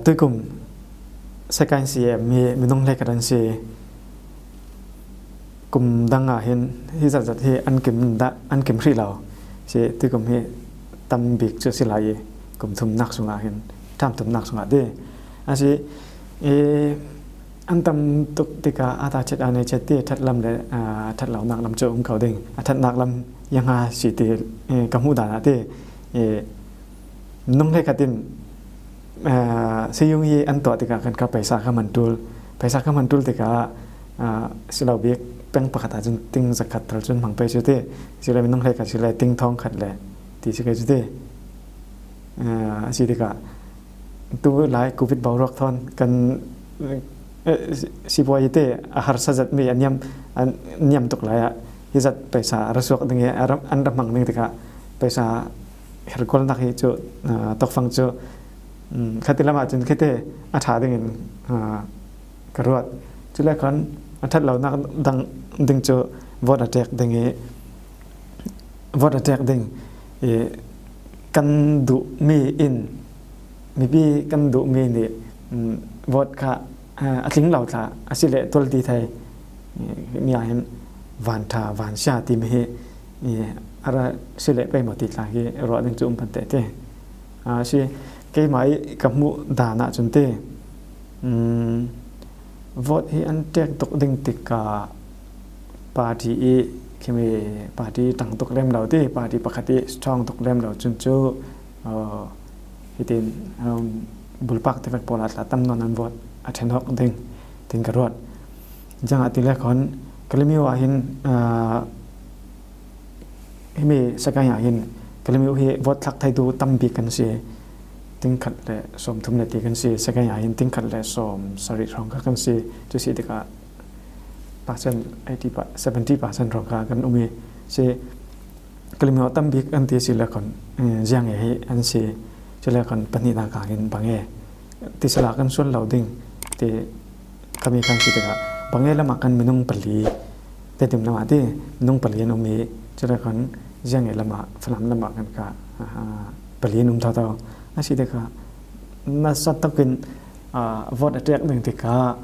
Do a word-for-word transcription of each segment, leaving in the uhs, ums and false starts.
Tuikum second C M hi minung hleikhat an si. Kum dang ah hin hi zatzat hi an kim dah, an kim hrih lo. Si tuikum hi tam bik cu si lai i kum thumnak sungah hin, tam thumnak sungah ti a si. I, an tam tuk tikah a ta chet a nei chet ti, ṭhat lam le, aa, ṭhat lonak lam cu um ko ding. A ṭhatnak lam yang ha si ti, i, ka hmuh dan ah ti, i, nung hleikhat in, aa, sayung hi an tuah tikah kan ka paisa ka man ṭul. Paisa ka man ṭul tikah, aa, si lo bik peng pakhat ah cun ting zakhat tal cun hmang pei cu ti. Si le minung hleikhat si le ting thawng khat le ti si ke cu ti. Aa, a si tikah tu lai covid boruak thawn kan, eh, si-, sipuai te a harsa zatmi a niam, a niam tuk lai ah hi zat paisa a ra suak ding i a ra, an ra hmang ding tikah paisa herkualnak hi cu, aa, tokfang cu, um, khati lam ah cun khite a ṭha ding in, aa, ka ruat. Cule khan a ṭhat lonak dang ding cu vote a ṭek ding i, vote a ṭek ding i kan duhmi in, mipi kan duhmi nih, um, vote kha, aa, a tling lo tla a si le tual ti thei, i, mi ah hin van ṭha, van sia timi hi, i, a ra si le pei maw ti tla hi ruah ding cu um pante ti. A si, keimah i ka hmuh dan ah cun ti, um, vote hi an ṭek tuk ding tikah party i, khimi party ṭang tuk lem lo ti, party pakhat i strong tuk lem lo cun cu, aw, hitin, um, bulpak tivek pawl ah tla tam nawn an vote a ṭhen awk ding, tin ka ruat. Ziangahtile khan Kalemyo ah hin, aa, himi Sagaing ah hin Kalemyo hi vote thlak theitu tam bik kan si. Tingkhat le sawmthum le ti kan si. Sagaing ah hin tingkhat le sawmsarih hrawng kha kan si. Cu si tikah percent eighty pa-, seventy percent hrawng kha kan um i si. Kalemyo tam bik an ti si le khan, eh, ziang e hi an si. Cu le khan pahnihnak ah hin bang e ti sala kan sual lo ding ti khami khan si tikah bang e lamah kan minung pali, Tedim lamah ti minung pali an um i cu le khan ziang e lamah Falam lamah kan ka, ah, pali an um thotho. A si tikah nasa takin, ah, vote a ṭek ding tikah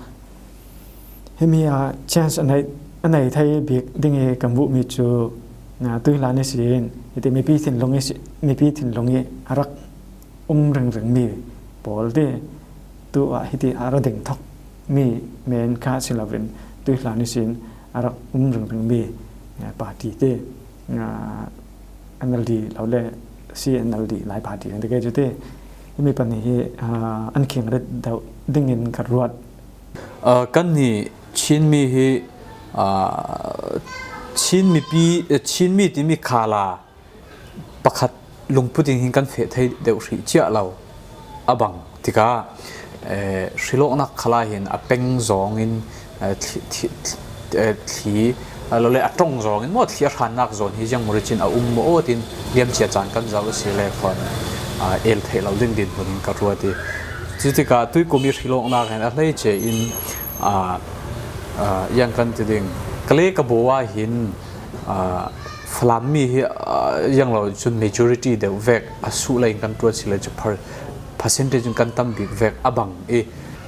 himi ah chance a nei, a nei thei bik ding i kan hmuhmi cu, aa, tuihlan ihsin hiti mipi thinlung i si, mipi thinlung i a rak um ringringmi pawl ti tu ah hiti a ra ding thokmi men kha si loin tuihlan ihsin a rak um ringringmi, aa, party ti, aa, N L D lo le C N L D lai party kan ti ke cu ti himi pahnih hi, aa, an khing ret deuh dingin ka ruat. Aa, kannih Chinmi hi, aa, Chin mipi, eh, Chinmi timi khala pakhat lungput in hin kan feh thei deuh hrih ciah lo a bang tikah, eh, hrilawknak khalah hin a peng zawngin, eh, thli, thli, eh, thli, a lo le a ṭong zawngin maw thli a hrannak zawn hi ziang muricin a um maw tin liamcia caan kan zoh a si le khawn, ah, el theih lo ding dinhmun in ka ruat i. Cutikah tuikum i hrilawknak in a hleice in, ah, ah, yang kan ti ding. Ka le ka baw ah hin, ah, Falam mi hi, ah, yang lo cun majority deuh vek a suh lei in kan ruat si le cu per-, percentage in kan tam bik vek a bang i.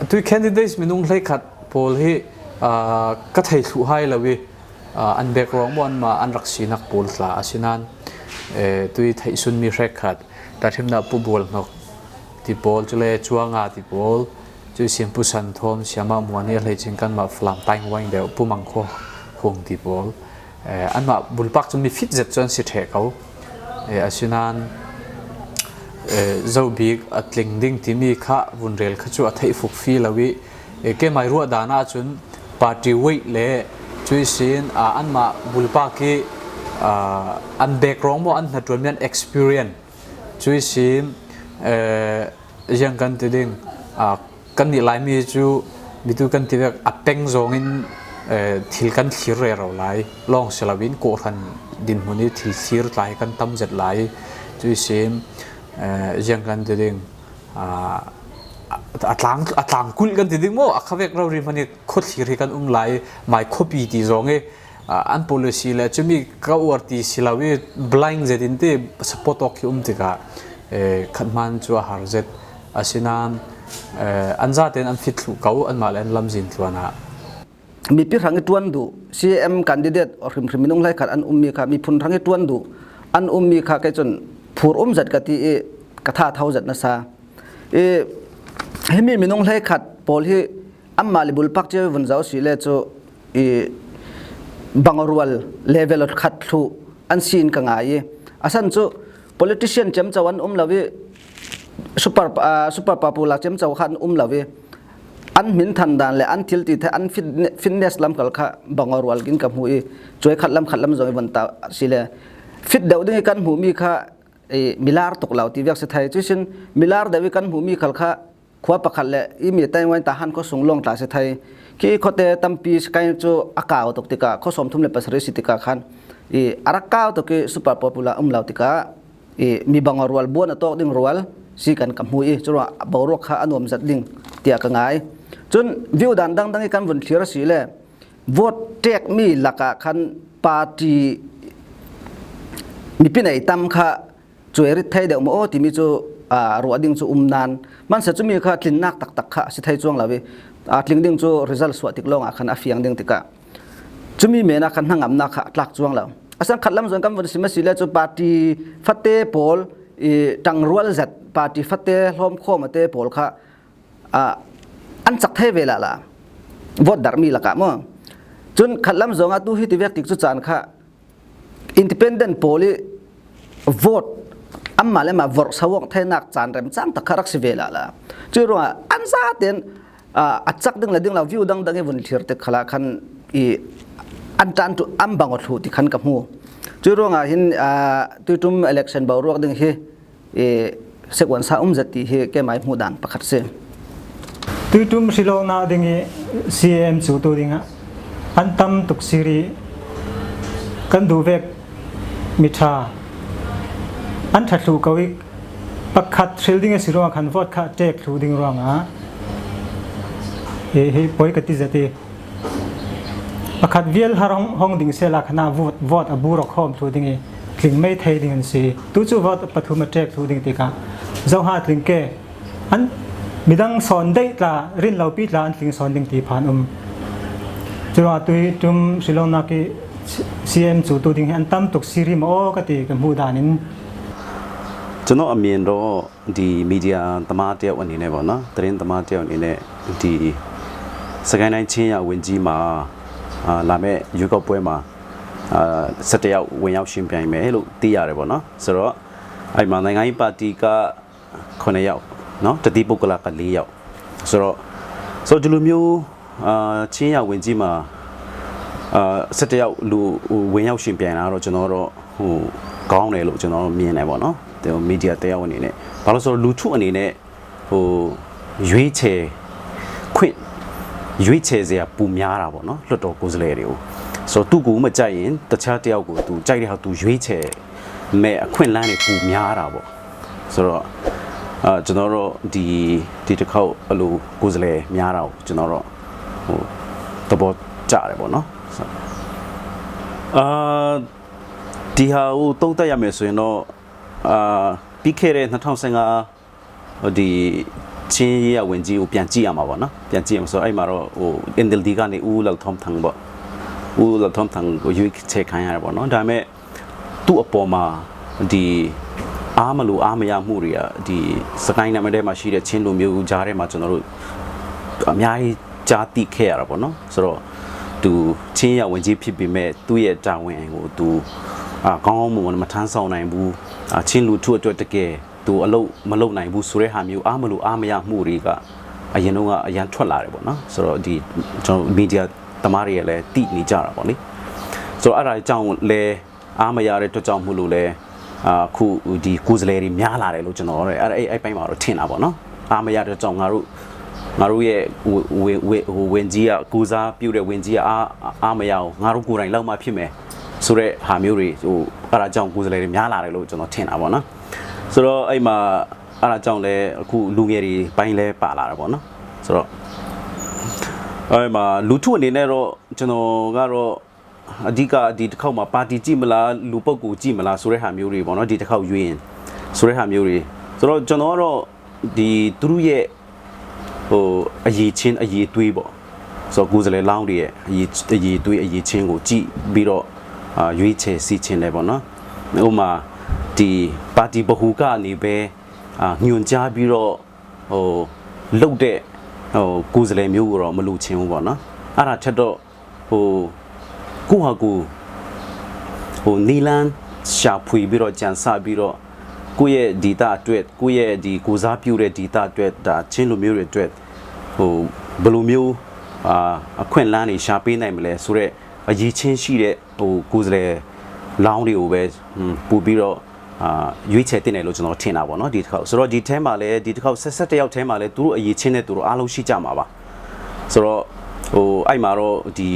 Tui candidates minung hleikhat pawl hi, ah, ka thei thluh hai lo i, ah, an background maw anmah an rak sinak pawl tla a si nain, eh, tui theihsunmi hrekkhat, tahṭhimnak Pu Bual Hnok ti pawl, cule Cuanga ti pawl, cu sin Pu San Thawm, Siama Muan i a hleicin kanmah Falam Taing Waing deuh, Pu Mang Khua Hung ti pawl, eh, anmah bulpak cu mi fit zet cu an si ṭheh ko. Eh, asinain, eh, zo bik a tling ding timi kha vun rel kha cu a theih fukfi lo i, eh, keimai ruah dan ahcun party weight le cu ihsin, ah, anmah bulpak i, ah, an background maw an hnaṭuanmi an experience cu ihsin, eh, ziang kan ti ding, ah, kannih Laimi cu mitu kan ti vek a peng zawngin, eh, thil kan thlir rero lai lawng si loin kawhhran dinhmun i thil thlir tla hi kan tam zet lai. Cu ihsin, eh, ziang kan ti ding, ah, a, a tlang, a tlangkulh kan ti ding maw? A khavek rori hmanh hi khuathlir hi kan um lai, mai khuapi ti zawng i, ah, an policy le cumi ka uar ti si lo i blind zetin ti support awk hi um tikah, eh, khat hmaan cu a har zet. Asinain, eh, an zaten an fit thluh ko, anmah le an lamzin tluanah. Mipi hrang i ṭuan duh, C M candidate hrimhrim minung hleikhat an um mi kha, miphun hrang i ṭuan duh an um mi kha kei cun phur um zet ka ti i ka tha tho zet nasa. I, himi minung hleikhat pawl hi anmah le bulpak cio i vun zoh si le cu i bangrual level khat thluh an si in ka ngai i, a san cu politician ciamco an um lo i, super, ah, super popular ciamco kha an um lo i, an hmin than dan le an thil ti the, an fit-, fitness lam khal kha bangrual in ka hmu i, cuai khat lam khat lam zong i vun ta si le fit deuh ding i kan hmuh mi kha, eh, milar tuk lo ti viak si thai. Cuisin milar deuh i kan hmuh mi khal kha khua pakhat le i mi tai nguai ta han khuasung lawng tla si thai. Khi khuate tampi si kai cu a kau tuk tikah, khua sawmthum le pasarih si tikah khan i a rak kau tuk i super popular um lo tikah i mi bangrual buan a tawk ding rual si kan ka hmu i, curuangah boruak kha a nuam zat ding tiah ka ngai. Cun view dan dangdang i kan vun thlir a si le vote ṭek mi lakah khan party mipi nei tam kha cuai rit thei deuh maw timi cu, aa, ruah ding cu um nan. Hmansa cumi kha tlinnak taktak kha a si thei cuang lo i, aa, tling ding cu result suah tik lawngah khan a fiang ding tikah cumi menah khan hnangamnak kha a tlak cuang lo. A san khat lam zong kan vun sim a si le cu party fate pawl i ṭangrual zat, party fate hlawmkhawm a te pawl kha, ah, an cak thei ve lala vote darh mi lakah maw? Cun khat lam zongah tu hi ti vek tik cu caan kha independent pawl i vote anmah le mah vorh sawawk theinak caan remcang tak kha rak si ve lala. Cuih ruangah an zaten, ah, a cak ding le ding lo view dangdang i vun thlir tik khalah khan i an ṭan tu an bang aw thluh ti khan ka hmu. Cuih ruangah hin, ah, tuiṭum election boruak ding hi i sekuansa um zet ti hi keimah i hmuh dan pakhat si. Tuiṭum hrilawknak ding i C M cu tu dingah an tam tuk siri kan duh vek mi ṭha an ṭha thluh ko i pakhat hril ding a si ruangah khan vote kha ṭek thluh ding ruangah hi, hi poi ka ti zet i pakhat vial har hong, hong ding sehla khan ah vote, vote a bur a khawm thluh ding i tling mei thei ding an si. Tu cu vote pathum a ṭek thluh ding tikah zoha tling ke an midang sawn deih tla, rin lopi tla an tling sawn ding ti phan um. Curuangah tuiṭum hrilawknak i C M cu tu ding hi an tam tuk siri maw ka ti ka hmuh dan in. Cun a min raw ဒီမီဒီယာသမားတယောက်အနေနဲ့ပေါ့နော်၊ သတင်းသမားတယောက်အနေနဲ့ ဒီစကိုင်းတိုင်းချင်းရွာဝန်ကြီးမှာအာလာမယ့်ရွေးကောက်ပွဲမှာအာဆယ့်တစ်ယောက်ဝင်ရောက်ယှဉ်ပြိုင်မယ်လို့သိရတယ်ပေါ့နော်။ ဆိုတော့အဲ့မှာနိုင်ငံရေးပါတီကခုနှစ်ယောက်နော်၊ တသီးပုဂ္ဂလကလေးယောက်ဆိုတော့ဆိုတော့ဒီလိုမျိုးအာချင်းရွာဝန်ကြီးမှာအာဆယ့်တစ်ယောက်လူဝင်ရောက်ယှဉ်ပြိုင်လာတော့ကျွန်တော်တော့ဟိုကောင်းတယ်လို့ကျွန်တော်မြင်တယ်ပေါ့နော်။ ဒီမီဒီယာတယောက်အနေနဲ့၊ ဘာလို့ဆိုတော့လူထုအနေနဲ့ဟိုရွေးချယ်ခွင့်ရွေးချယ်စရာပိုများတာပေါ့နော်၊ လွှတ်တော်ကိုယ်စားလှယ်တွေကို။ ဆိုတော့သူ့ကိုမကြိုက်ရင်တခြားတစ်ယောက်ကိုသူကြိုက်တဲ့ဟာသူရွေးချယ်မဲ့အခွင့်အလမ်းတွေပိုများတာပေါ့။ ဆိုတော့အာကျွန်တော်တို့ဒီဒီတစ်ခေါက်အဲ့လိုကိုယ်စားလှယ်များတာကိုကျွန်တော်တော့ဟိုသဘောကျတယ်ပေါ့နော်။ အာဒီဟာကိုသုံးသပ်ရမယ်ဆိုရင်တော့အာပြီးခဲ့တဲ့နှစ်ထောင်ဆယ့်ငါးဒီချင်းရေးရဝန်ကြီးကိုပြန်ကြည့်ရမှာပေါ့နော်။ ပြန်ကြည့်ရမှာဆိုတော့အဲ့မှာတော့ဟို NLD ကနေဦးလှထွန်းထန်းပေါ့၊ ဦးလှထွန်းထန်းကိုရွေးချယ်ခံရတယ်ပေါ့နော်။ ဒါပေမဲ့သူ့အပေါ်မှာဒီအားမလိုအားမရမှုတွေကဒီစကိုင်းတိုင်းထဲမှာရှိတဲ့ချင်းလူမျိုးကြားထဲမှာကျွန်တော်တို့အများကြီးကြားသိခဲ့ရတာပေါ့နော်။ ဆိုတော့သူချင်းရေးရဝန်ကြီးဖြစ်ပေမဲ့သူ့ရဲ့တာဝန်ကိုသူအာကောင်းကောင်းမွန်မွန်မထမ်းဆောင်နိုင်ဘူး။ အာချင်းလူထုအတွက်တကယ်သူအလုပ်မလုပ်နိုင်ဘူးဆိုတဲ့ဟာမျိုးအားမလိုအားမရမှုတွေကအရင်တုန်းကအရမ်းထွက်လာတယ်ပေါ့နော်။ ဆိုတော့ဒီကျွန်တော်မီဒီယာသမားတွေကလည်းသိနေကြတာပေါ့လေ။ ဆိုတော့အဲ့ဒါကြောင့်လဲအားမရတဲ့အတွက်ကြောင့်မို့လို့လဲအာအခုဒီကိုယ်စားလှယ်တွေများလာတယ်လို့ကျွန်တော်အဲ့အဲ့အဲ့ပိုင်းမှာတော့ထင်တာပေါ့နော်။ အားမရတဲ့အတွက်ကြောင့်ငါတို့ငါတို့ရဲ့ဝေဝေဝေဟိုဝင်ကြီးကကိုယ်စားပြုတဲ့ဝင်ကြီးကအားအားမရအောင်ငါတို့ကိုယ်တိုင်လောက်မှဖြစ်မယ်ဆိုတဲ့ဟာမျိုးတွေဟိုအဲ့ဒါကြောင့်ကိုယ်စားလှယ်တွေများလာတယ်လို့ကျွန်တော်ထင်တာပေါ့နော်။ ဆိုတော့အဲ့မှာအဲ့ဒါကြောင့်လဲအခုလူငယ်တွေပိုင်းလဲပါလာတယ်ပေါ့နော်။ ဆိုတော့အဲ့မှာလူထုအနေနဲ့တော့ကျွန်တော်ကတော့အဓိကဒီတစ်ခေါက်မှာပါတီကြည့်မလားလူပုဂ္ဂိုလ်ကြည့်မလားဆိုတဲ့ဟာမျိုးတွေပေါ့နော်။ ဒီတစ်ခေါက်ရွေးရင်ဆိုတဲ့ဟာမျိုးတွေဆိုတော့ကျွန်တော်ကတော့ဒီသူတို့ရဲ့ ဟိုအရည်အချင်းအရည်အသွေးပေါ့ဆိုတော့ကိုယ်စားလှယ်လောင်းတွေရဲ့အရည်အရည်အသွေးအရည်အချင်းကိုကြည့်ပြီးတော့အာရွေးချယ်စီခြင်းတယ်ပေါ့နော်ဥပမာဒီပါတီဗဟိုကအနေပဲအာညွှန်ကြားပြီးတော့ဟိုလုပ်တဲ့ဟိုကိုယ်စားလှယ်မျိုးကိုတော့မလိုချင်ဘူးပေါ့နော်အဲ့ဒါထက်တော့ဟိုကိုယ့်ဟာကိုယ်ဟိုနီလန်းရှာဖွေပြီးတော့ကြံစပြီးတော့ကိုယ့်ရဲ့ဒေသအတွက်ကိုယ့်ရဲ့ဒီကိုစားပြုတဲ့ဒေသအတွက်ဒါချင်းလူမျိုးတွေအတွက်ဟိုဘယ်လိုမျိုးအာအခွင့်အလမ်းတွေရှာပေးနိုင်မလဲဆိုတော့အရေးချင်းရှိတဲ့ဟိုကိုယ်စားလှယ်လောင်းတွေကိုပဲပို့ပြီးတော့အာရွေးချယ်တင်တယ်လို့ကျွန်တော်ထင်တာပေါ့နော်ဒီတစ်ခေါက်ဆိုတော့ဒီထဲမှာလည်းဒီတစ်ခေါက်ဆက်ဆက်တယောက်ထဲမှာလည်းသူတို့အရေးချင်းတဲ့သူတို့အားလုံးရှိကြမှာပါဆိုတော့ဟိုအဲ့မှာတော့ဒီ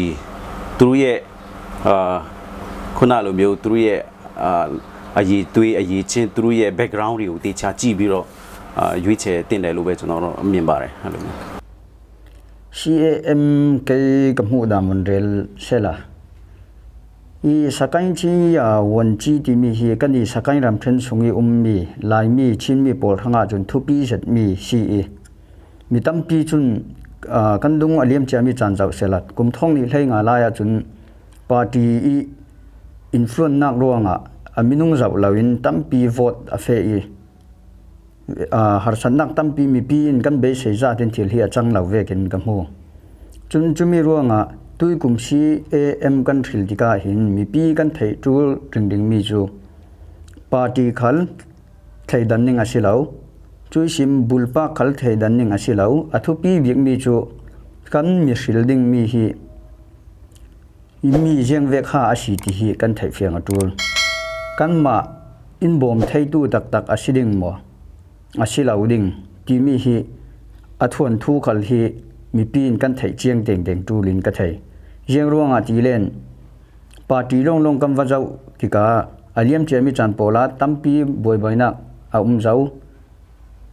သူတို့ရဲ့အာခုနလိုမျိုးသူတို့ရဲ့အာအရေးသွေးအရေးချင်းသူတို့ရဲ့ background တွေကိုတေချာကြည့်ပြီးတော့အာရွေးချယ်တင်တယ်လို့ပဲကျွန်တော်တော့မြင်ပါတယ်အဲ့လိုမျိုး CAM kei ka hmuh dan vun rel sela. I Sakaing chi a won chi timi hi kan i Sakaing ramthen sung i um mi, Lai mi, Chin mi pawl hrangah cun thupi zet mi si i. Mi tampi cun kan dung a liam cia mi caan zoh sela. Kum thawng nih hlei nga lai ah cun party i influence nak ruangah a minung zoh loin tampi vote a feh i. Aa, harsatnak tampi mipi in kan beisei zatin thil hi a cang lo vekin ka hmu. Cun cumi ruangah tuikum CAM kan hril tikah hin mipi kan theih ṭul ringringmi cu party khal thleidan ning a si lo, cuihsin bulpak khal thleidan ning a si lo, a thupi bikmi cu kan mi hril dingmi hi mi ziangvek ha a si ti hi kan theih fiang a ṭul. Kanmah in bawm theitu taktak a si ding maw, a si lo ding timi hi a thuanthu khal hi mipi in kan theih ciang tengteng ṭul in ka thei. Ziang ruangah ti len party lawnglawng kan va zoh tikah a liamcia mi caan pawlah tampi buaibuainak a um zo.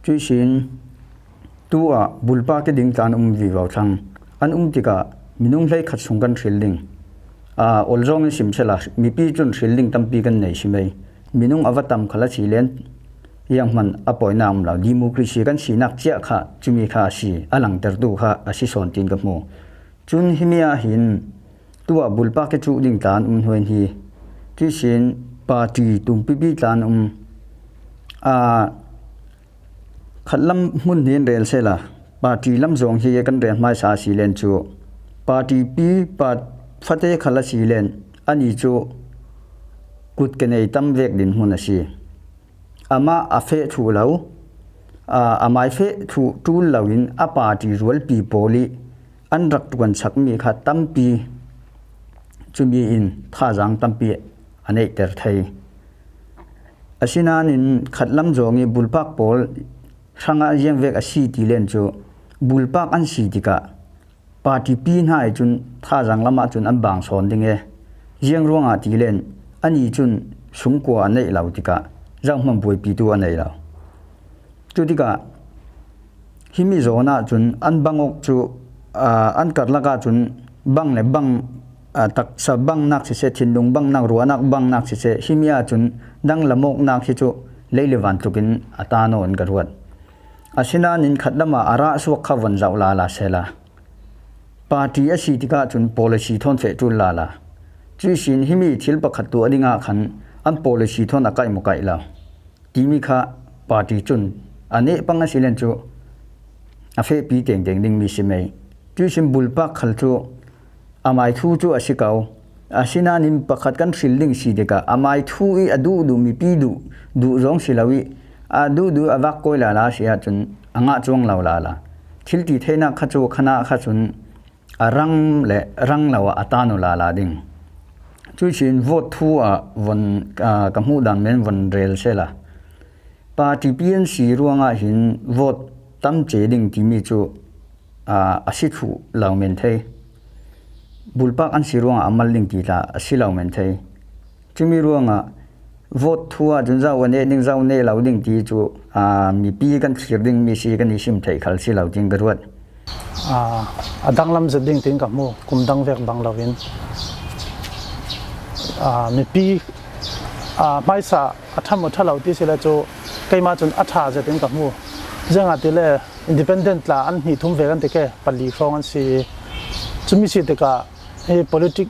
Cuihsin tu ah bulpak i ding tla an um vivo thlang. An um tikah minung hleikhat sung kan hril ding. Aa, olzawng in sim sela mipi cun hril ding tampi kan nei si mai. Minung a va tam khal a si len zianghman a pawina um lo. Democracy kan sinak ciah kha cumi kha a si, a langtertu kha a si sawn tiin ka hmu. Cun himi ah hin tu ah bulpak i cuh ding tla an um hnuai hi. Cuihsin party tumpipi tla an um. Aa, Khatlam hmun hi in rel sela, party lam zawng hi kan rel hmaisa a si len cu, party pi, pa, fate khal a si len, ani cu kut ka nei tam vek dinhmun a si. Amah a feh thuh lo, aa, a mai feh thuh ṭul loin a party rualpi pawl i an rak ṭuanchakmi kha tampi cumi in thazaang tampi a neihter thei. Asinain khatlam zawng i bulpak pawl hrangah ziangvek a si ti len cu bulpak an si tikah party pi hna i cun thazaang lamah cun an bang sawn ding e. Ziang ruangah ti len ani cun sungkua a neih lo tikah zohman buaipitu a nei lo. Cutikah himi zawn ahcun an bang awk cu, aa, an karlak ahcun bang le bang, aa, taksa bangnak siseh, thinlung bangnak, ruahnak bangnak siseh, himi ahcun danglam awknak hi cu lei le van tlukin a ta nawn ka ruat. Asinain khatlam ah a rah suak kha von zoh lala sehla. Party a si tikah cun policy thawn feh ṭul lala. Cuihsin himi thil pakhat tuah dingah khan an policy thawn a kaih maw kaih lo. Timi kha party cun a neh pang a si len cu a fehpi tengteng dingmi si mei. Cuihsin bulpak khal cu a mai thu cu a si ko. Asinain pakhat kan hril ding si tikah a mai thu i a duhduh mipi duh, duh zong si lo i a duhduh a vak kawi lala si ahcun a ngah cuang lo lala. Thil ti theinak kha cu khanah kha cun a rang le rang lo ah a ta nawn lala ding. Cuihsin vote thu ah von, aa, ka hmuh dan men von rel sehla. Party P N C ruangah hin vote tam ce ding timi cu, aa, a si thuh lo men thei. Bulpak an si ruangah a mal ding ti tla a si lo men thei. Cumi ruangah vote thu ahcun zoh a neh ding, zoh neh lo ding ti cu, aa, mipi kan thlir ding mi si kan i sim theih khal si lo tiin ka ruat. Aa, a danglam zet ding tiin ka hmu, kum dang vek bang loin. Aa, mipi, aa, hmaisa a ṭha maw ṭha lo ti si le cu keimah cun a ṭha zet in ka hmu. Ziangahtile independent tla an hnih thum ve kan ti ke, pali hrawng an si. Cumi si tikah hi politic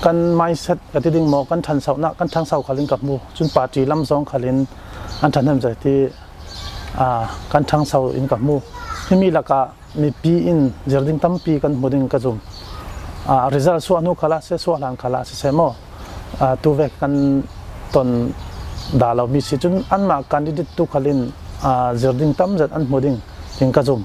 kan mindset ka ti ding maw, kan ṭhangsauhna, kan ṭhangsau khalin ka hmu. Cun party lam zawng khalin an ṭhahnem zai ti, aa, kan ṭhangsau in ka hmu. Himi lakah mipi in zir ding tampi kan hmu ding ka zum. Aa, result suah hnu khalah siseh, suah hlan khalah siseh maw, aa, tu vek kan ton dah lomi si cun anmah candidate tu khalin, aa, zir ding tam zet an hmu ding tiin ka zum.